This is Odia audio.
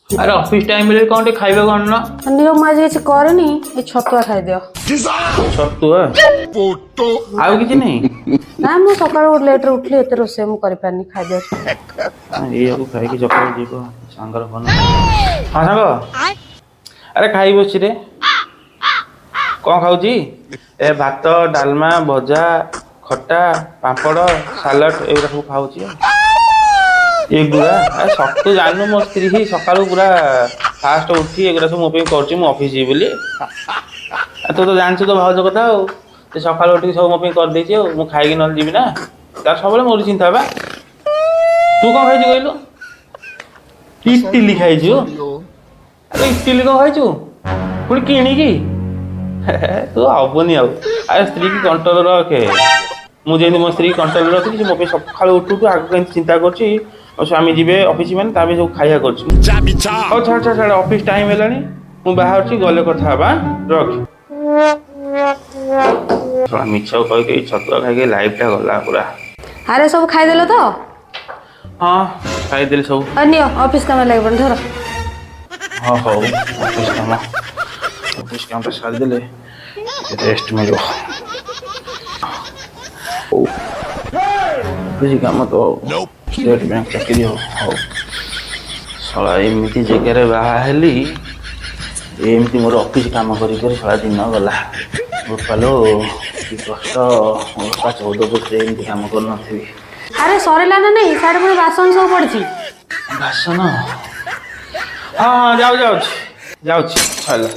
ଆରେ ଅଫିସ ଟାଇମରେ କଣ ଟିକେ ଖାଇବାକୁ ଆଣୁନ। ନିଅ, ମୁଁ ଆଜି କିଛି କରିନି, ଏଇ ଛତୁଆ ଖାଇଦିଅ। ଛତୁଆ? ଆଉ କିଛି ନାହିଁ? ନା, ମୁଁ ସକାଳୁ ଲେଟରେ ଉଠିଲି, ଏତେ ରୋଷେଇ ମୁଁ କରିପାରିନି। ଖାଇଦିଅ। ଏଇଆକୁ ଖାଇକି ସକାଳୁ ଯିବ। ସାଙ୍ଗର ଫୋନ। ହଁ ସାଙ୍ଗ, ଆରେ ଖାଇ ବସିଛି ରେ। କଣ ଖାଉଛି? ଏ ଭାତ, ଡାଲମା, ଭଜା, ଖଟା, ପାମ୍ପଡ଼, ସାଲାଡ଼, ଏଗୁଡ଼ା ସବୁ ଖାଉଛି ଆଉ। ଏଗୁଡ଼ା ଆରେ ସତ ଜାଣିନୁ, ମୋ ସ୍ତ୍ରୀ ହିଁ ସକାଳୁ ପୁରା ଫାଷ୍ଟ ଉଠି ଏଗୁଡ଼ା ସବୁ ମୋ ପାଇଁ କରୁଛି, ମୁଁ ଅଫିସ ଯିବି ବୋଲି। ଆଉ ତୁ ତ ଜାଣିଛୁ ତ ଭାଉଜ କଥା ଆଉ। ସେ ସକାଳୁ ଉଠିକି ସବୁ ମୋ ପାଇଁ କରିଦେଇଛି, ଆଉ ମୁଁ ଖାଇକି ନହେଲେ ଯିବି ନା। ତାର ସବୁବେଳେ ମୋର ଚିନ୍ତା ବା। ତୁ କଣ ଖାଇଛୁ କହିଲୁ? ଇଟିଲି ଖାଇଛୁ? ଆରେ ଇଟିଲି କଣ ଖାଇଛୁ ପୁଣି କିଣିକି? ତୁ ହବନି ଆଉ। ଆରେ ସ୍ତ୍ରୀ କି କଣ୍ଟ୍ରୋଲ ରଖେ। ମୁଁ ଯେମିତି ମୋ ସ୍ତ୍ରୀ କଣ୍ଟ୍ରୋଲ ରଖିଛି, ସେ ମୋ ପାଇଁ ସକାଳୁ ଉଠୁ ଉଠୁ ଆଗ କେମିତି ଚିନ୍ତା କରୁଛି, ମୋ ସ୍ୱାମୀ ଯିବେ ଅଫିସ ମାନେ ତା ପାଇଁ ସବୁ ଖାଇବା କରୁଛି। ହଉ ଛାଡ଼ ଛାଡ଼ ଛାଡ଼, ଅଫିସ ଟାଇମ ହେଲାଣି, ମୁଁ ବାହାରୁଛି, ଗଲେ କଥା ହବା, ରଖ। ଶଳା ମିଛ କହିକି ଛତୁଆ ଖାଇକି ଲାଇଫଟା ଗଲା ପୁରା। ଆରେ ସବୁ ଖାଇଦେଲ ତ? ହଁ, ଖାଇଦେଲି ସବୁ। ଆଉ ନିଅ, ଅଫିସ କାମ ଲାଗିବନି, ଧର। ହଁ ହଉ, ଅଫିସ କାମ, ଅଫିସ କାମଟା ସାରିଦେଲେ ରେଷ୍ଟ ମିଳିବ। ହଉ, ଅଫିସ କାମ ତ ଷ୍ଟେଟ୍ ବ୍ୟାଙ୍କ ଚାକିରି। ହଉ ହଉ, ଶଳା ଏମିତି ଜାଗାରେ ବାହା ହେଲି, ଏମିତି ମୋର ଅଫିସ କାମ କରି କରି ଶଳା ଦିନ ଗଲା। ବୋପାଲୋ, କି କଷ୍ଟ! ମୋ ବାପା 14 ବର୍ଷ ଏମିତି କାମ କରୁନଥିବି। ଆରେ ସରିଲା ନା ନାଇଁ? ସାଡେ ପୁଣି ବାସନ ସବୁ ପଡିଛି। ବାସନ? ହଁ ହଁ, ଯାଉ, ଯାଉଛି ଯାଉଛି, ସରିଲା।